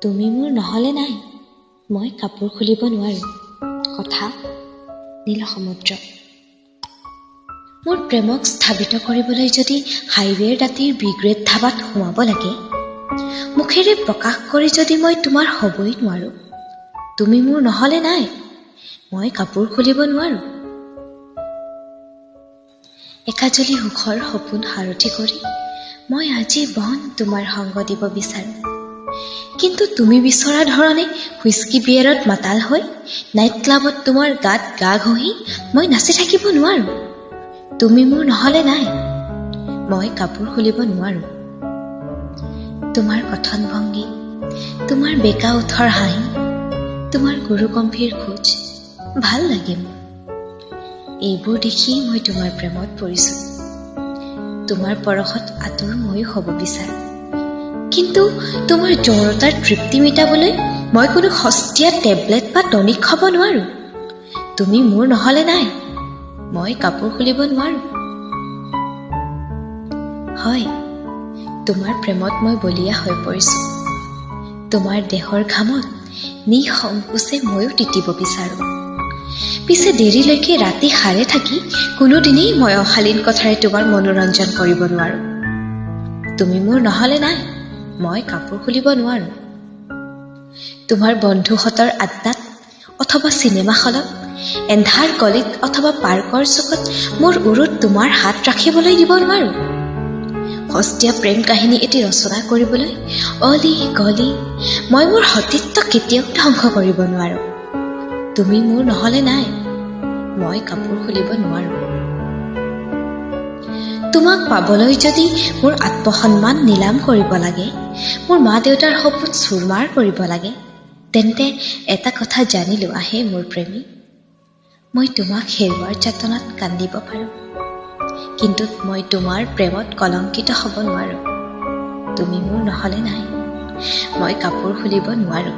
তুমি মোৰ নহ'লে নাই, মই কাপোৰ খুলিব নোৱাৰোঁ। কথা নীলসমুদ্ৰ। মোৰ প্ৰেমক স্থাপিত কৰিবলৈ যদি হাইৱেৰ দাঁতিৰ ব্ৰিগেড ধাবাত সোমাব লাগে, মুখেৰে প্ৰকাশ কৰি যদি মই তোমাৰ হ'বই নোৱাৰোঁ, তুমি মোৰ নহ'লে নাই, মই কাপোৰ খুলিব নোৱাৰোঁ। একাজলি সুখৰ সপোন সাৰথি কৰি মই আজীৱন তোমাৰ সংগ দিব বিচাৰোঁ, কিন্তু তুমি বিচৰা ধৰণে হুইস্কি বিয়েৰত মাতাল হৈ নাইট ক্লাবত তোমাৰ গাত গা ঘঁহি মই নাচি থাকিব নোৱাৰোঁ। তুমি মোৰ নহ'লে নাই, মই কাপোৰ খুলিব নোৱাৰোঁ। তোমাৰ কথন ভংগী, তোমাৰ বেকা ওঠৰ হাঁহি, তোমাৰ গুৰু গম্ভীৰ খোজ ভাল লাগে মোৰ। এইবোৰ দেখিয়েই মই তোমাৰ প্ৰেমত পৰিছোঁ। তোমাৰ পৰশত আঁতৰ ময়ো হ'ব বিচাৰোঁ, কিন্তু তোমাৰ যৌনতাৰ তৃপ্তি মিটাবলৈ মই কোনো সস্তীয়া টেবলেট বা টনিক খাব নোৱাৰোঁ। তুমি মোৰ নহ'লে নাই, মই কাপোৰ খুলিব নোৱাৰোঁ। হয়, তোমাৰ প্ৰেমত মই বলিয়া হৈ পৰিছোঁ। তোমাৰ দেহৰ ঘামত নিসংকোচে ময়ো তিতিব বিচাৰোঁ। পিছে দেৰিলৈকে ৰাতি সাৰে থাকি কোনোদিনেই মই অশালীন কথাৰে তোমাৰ মনোৰঞ্জন কৰিব নোৱাৰোঁ। তুমি মোৰ নহ'লে নাই, মই কাপোৰ খুলিব নোৱাৰোঁ। তোমাৰ বন্ধুহঁতৰ আড্ডাত অথবা চিনেমা হলত, এন্ধাৰ গলিত অথবা পাৰ্কৰ চুকত মোৰ উৰুত তোমাৰ হাত ৰাখিবলৈ দিব নোৱাৰোঁ। সস্তীয়া প্ৰেম কাহিনী এটি ৰচনা কৰিবলৈ অলি গলি মই মোৰ সতীত্ব কেতিয়াও ধ্বংস কৰিব নোৱাৰোঁ। তুমি মোৰ নহ'লে নাই, মই কাপোৰ খুলিব নোৱাৰোঁ। তোমাক পাবলৈ যদি মোৰ আত্মসন্মান নিলাম কৰিব লাগে, মোৰ মা দেউতাৰ সপোন চুৰমাৰ কৰিব লাগে, তেন্তে এটা কথা জানি লোৱা হে মোৰ প্ৰেমী, মই তোমাক হেৰুৱাৰ যাতনাত কান্দিব পাৰোঁ, কিন্তু মই তোমাৰ প্ৰেমত কলংকিত হ'ব নোৱাৰোঁ। তুমি মোৰ নহ'লে নাই, মই কাপোৰ খুলিব নোৱাৰোঁ।